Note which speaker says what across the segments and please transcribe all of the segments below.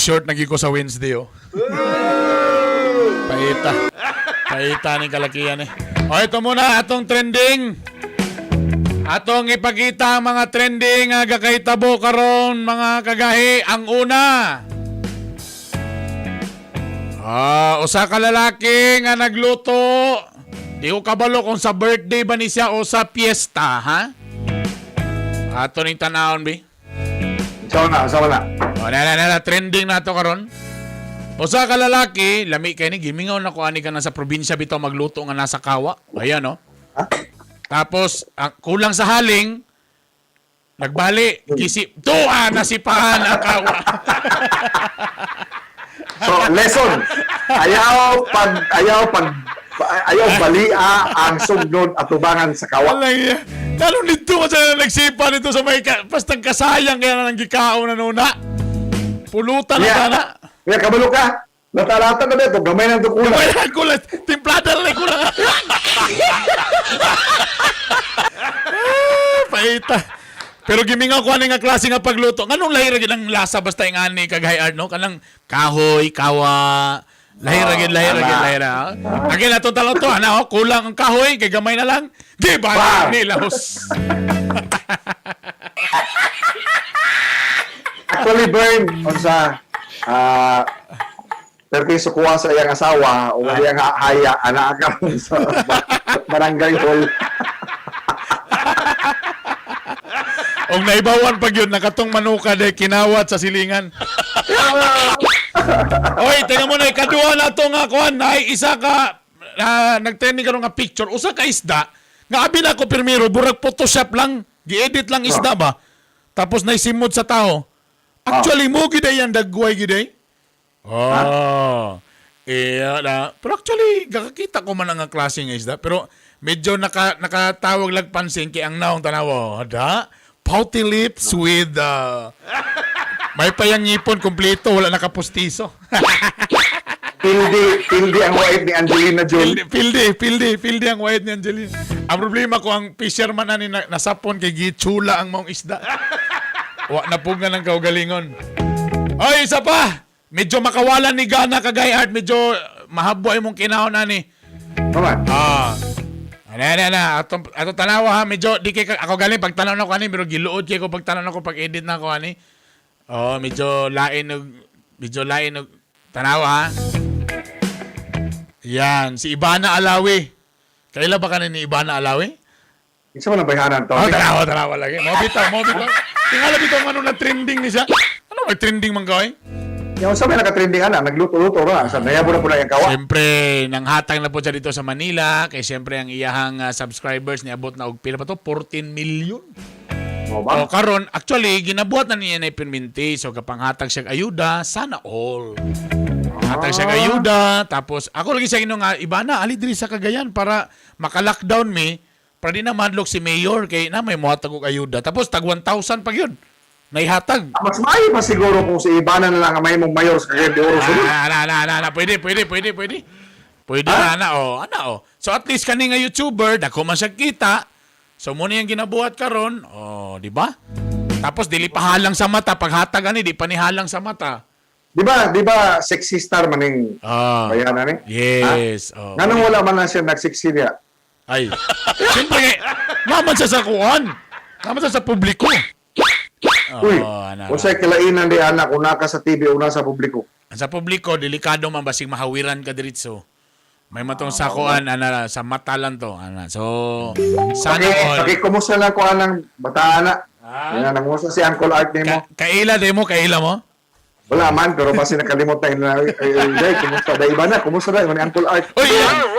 Speaker 1: Short na ko sa Wednesday, oh. Paita. Paita ni kalakihan eh. O, ito muna atong trending. Atong ipakita ang mga trending nga gakahitabo karon, mga kagahi. Ang una. Ah, usa ka lalaki nga nagluto. Di ko kabalo kung sa birthday ba ni siya o sa piyesta, ha? Ato ning tanawon bi.
Speaker 2: Sawa na, sawa na.
Speaker 1: O, na, na, na, na, trending na to karon. Usa ka lalaki, lami kay ni gimingaw na ko ani ka na sa probinsya bitaw magluto nga nasa kawa. Ayan, no.
Speaker 2: Ha?
Speaker 1: Tapos ang kulang sa haling, nagbali, gisi tuwa na sipahan ang kawa.
Speaker 2: So, lesson. Ayaw balia ang sugnod at tubangan sa kawa.
Speaker 1: Walang iya. Lalo nito ka sa nagsipa nito sa may bastang kasayang kaya na nang gikaon na nuna. Pulutan na sana.
Speaker 2: Kaya kabalo ka. Lata-lata na dito, gamay na ito kulang.
Speaker 1: Wala kulang. Timplada na lang kulang. Ah, paita. Pero gimingaw ko ani nga klase nga pagluto. Nganong lahi ra gid ang lasa basta yung ani kag high art, no? Kanang kahoy, kawa. Lahi ra gid, lahi ra gid, lahi ra. Again ato talon to, ana oh, kulang ang kahoy kay gamay na lang. Di ba
Speaker 2: Bam!
Speaker 1: ni lahos.
Speaker 2: Actually, Bern, unsa perti sukuha sa iyang asawa o iyang haya, anak ka sa barangay hall.
Speaker 1: Og naibawan pag yun, nakatong manuka de kinawat sa silingan. Oy, tingnan mo na, ikaduha na to nga kuan, ay isa ka nagtrending karon nga picture, usa ka isda nga abi na ko pirmiro, burag Photoshop lang, gi-edit lang isda ba. Tapos naisimod sa tao. Actually mo gid ay ang dagway gid ay. Oh. Eh, na. Pero actually, gakakita ko man ang nga klase nga isda. Pero medyo nakatawag lag pansin kay ang naong tanawa. Hada, pouty lips with may payang ngipon kompleto, wala nakapustiso.
Speaker 2: Pildi, pildi ang white ni Angelina Jolie.
Speaker 1: Pildi, pildi, pildi, pildi ang white ni Angelina. Ang problema ko, ang fisherman ani na, nasapon kay gitsula ang maong isda. Wa na po nga ng kaugalingon. Oy, isa pa! Medyo makawalan ni Gana kagay Art. Medyo mahabwa imong kinahon ani.
Speaker 2: Tama.
Speaker 1: Ah. Ano, ano, ano. Atong, atong tanawa ha. Medyo, di kay, ako galing, pagtanaw na ko ani, pero giluod kay ko pagtanaw na ko, pag-edit na ko ani. Oh, medyo lain og tanawa ha. Yan, si Ivana Alawi. Kaila ba kanin ni Ivana Alawi?
Speaker 2: Isa man ang bayhanan to.
Speaker 1: Oh, tanawa, tanawa lagi. Mo bitaw, mo bitaw. Tingala bitaw ano na trending ni siya. Ano nag-trending man ka oy?
Speaker 2: Yung sa may nakatrending ana, nagluto-luto ra. Sa nayabo na po na yung kawa.
Speaker 1: Siyempre, nanghatag na po siya dito sa Manila. Kay siyempre, ang iyahang subscribers niabot na og pila pa to, 14 million.
Speaker 2: Mo ba?
Speaker 1: O karon, actually, ginabuhat na niya na ipirminti. So, kapanghatag siya og ayuda, sana all. Hatag siya og ayuda, tapos ako lagi siya ginoo nga iba na ali diri sa Cagayan para maka-lockdown mi, para di na madlok si mayor kay na may mohatag og ayuda. Tapos tag 1,000 pag yun. Naihatag.
Speaker 2: Ah, mas maayo pa siguro kung si Ivana na lang ang may mong mayor sa Cagayan de Oro sunod.
Speaker 1: Ah, na, na, na, na. Pwede, pwede, pwede, pwede. Pwede na, na, oh. Ana, oh. So at least kani nga YouTuber, dako man siya kita. So muna yung ginabuhat karon, oh, di ba? Tapos dili pa halang sa mata paghatag ani di pa ni halang sa mata.
Speaker 2: Di ba sexy star maning
Speaker 1: Ah.
Speaker 2: bayhana ni?
Speaker 1: Yes. Oh.
Speaker 2: Nganong wala man lang siya nag-sexy niya?
Speaker 1: Ay. Siyempre, naman siya sa kuan. Naman siya sa publiko. Oh,
Speaker 2: Uy,
Speaker 1: ana.
Speaker 2: usay kilainan di anak una ka sa TV, una sa publiko.
Speaker 1: Sa publiko, delikado man basig mahawiran ka diretso. May matong sa kuan, ana, sa mata lang to. Ana. So, sana
Speaker 2: Okay,
Speaker 1: all.
Speaker 2: okay, kumusta lang ko anang bataan na. Yan, nangusa si Uncle Art nimo.
Speaker 1: Kaila de mo, kaila mo.
Speaker 2: Wala man, pero basi nakalimot na ina. Ay, ay, day, kumusta day iba na, kumusta day man ni Uncle Art.
Speaker 1: Uy,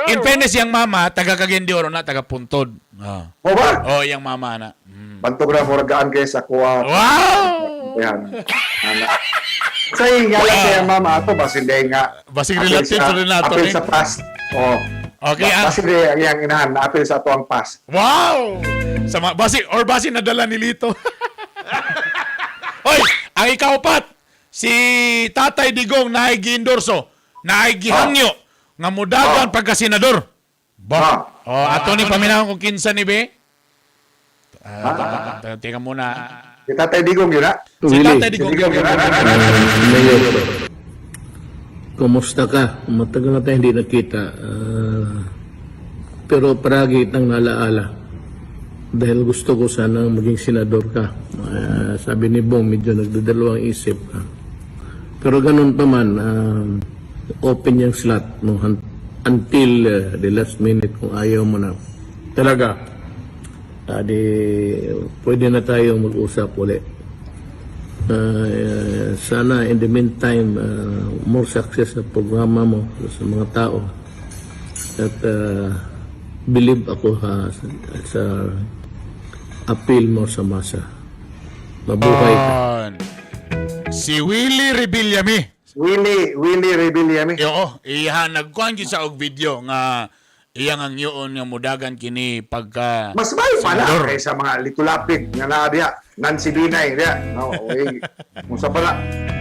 Speaker 1: in fairness, yung mama, taga Cagayan de Oro na, taga Puntod. Oh,
Speaker 2: O ba?
Speaker 1: oh yung mama na.
Speaker 2: Bantog ra murag gaan kay sa kuha.
Speaker 1: Wow!
Speaker 2: Yan. Ana. Sa nga lang siya mama ato basin day nga.
Speaker 1: Basig
Speaker 2: apil
Speaker 1: relative rin nato,
Speaker 2: Apil
Speaker 1: eh.
Speaker 2: sa past. Oh.
Speaker 1: Okay,
Speaker 2: Basin day ang iyang inahan, apil sa ato ang past.
Speaker 1: Wow! Sa mga, basi, or basi nadala ni Lito. Oy, ang ikaupat, si Tatay Digong na gi-endorso, na gihangyo, nga mudagan pagka-senador. Ba? Oh, ato ni paminahon kung kinsa ni be. Ah, teka muna.
Speaker 2: Si Tatay Digong yun na.
Speaker 1: Si
Speaker 3: Willie.
Speaker 1: Tatay Digong yun.
Speaker 3: Mayor, kumusta ka? Matagal na tayo hindi nakita. Pero palagi itang nalaala. Dahil gusto ko sana maging senador ka. Sabi ni Bong, medyo nagdadalawang isip ka. Pero ganun pa man, open yung slot, no, until the last minute kung ayaw mo na. Talaga, di, pwede na tayo mag-usap ulit. Sana in the meantime, more success sa programa mo sa mga tao at believe ako ha, sa appeal mo sa masa. Mabuhay ka.
Speaker 1: On. Si Willie Revillame.
Speaker 2: Willie Revillame.
Speaker 1: Oo, iya nagkuhan gyud sa og video nga iyang ang yun nga mudagan kini pagka
Speaker 2: Mas may pa na
Speaker 1: Senador.
Speaker 2: kaysa mga litulapid nga naa diya. Nancy Binay diya. No, okay. Unsa pa na?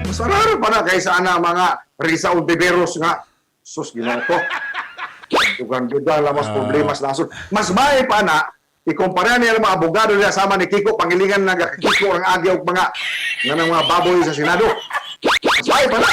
Speaker 2: Mas raro pa na kaysa ana mga Risa Ontiveros nga sus, Ginoo ko. Dugang-dugang lang mas problema sa nasod. Mas may pa na ikumpara niya ang mga abogado niya sama ni Kiko Pangilinan, nagakikiko ang agi og mga nga ng mga baboy sa Senado. Mas may pa na.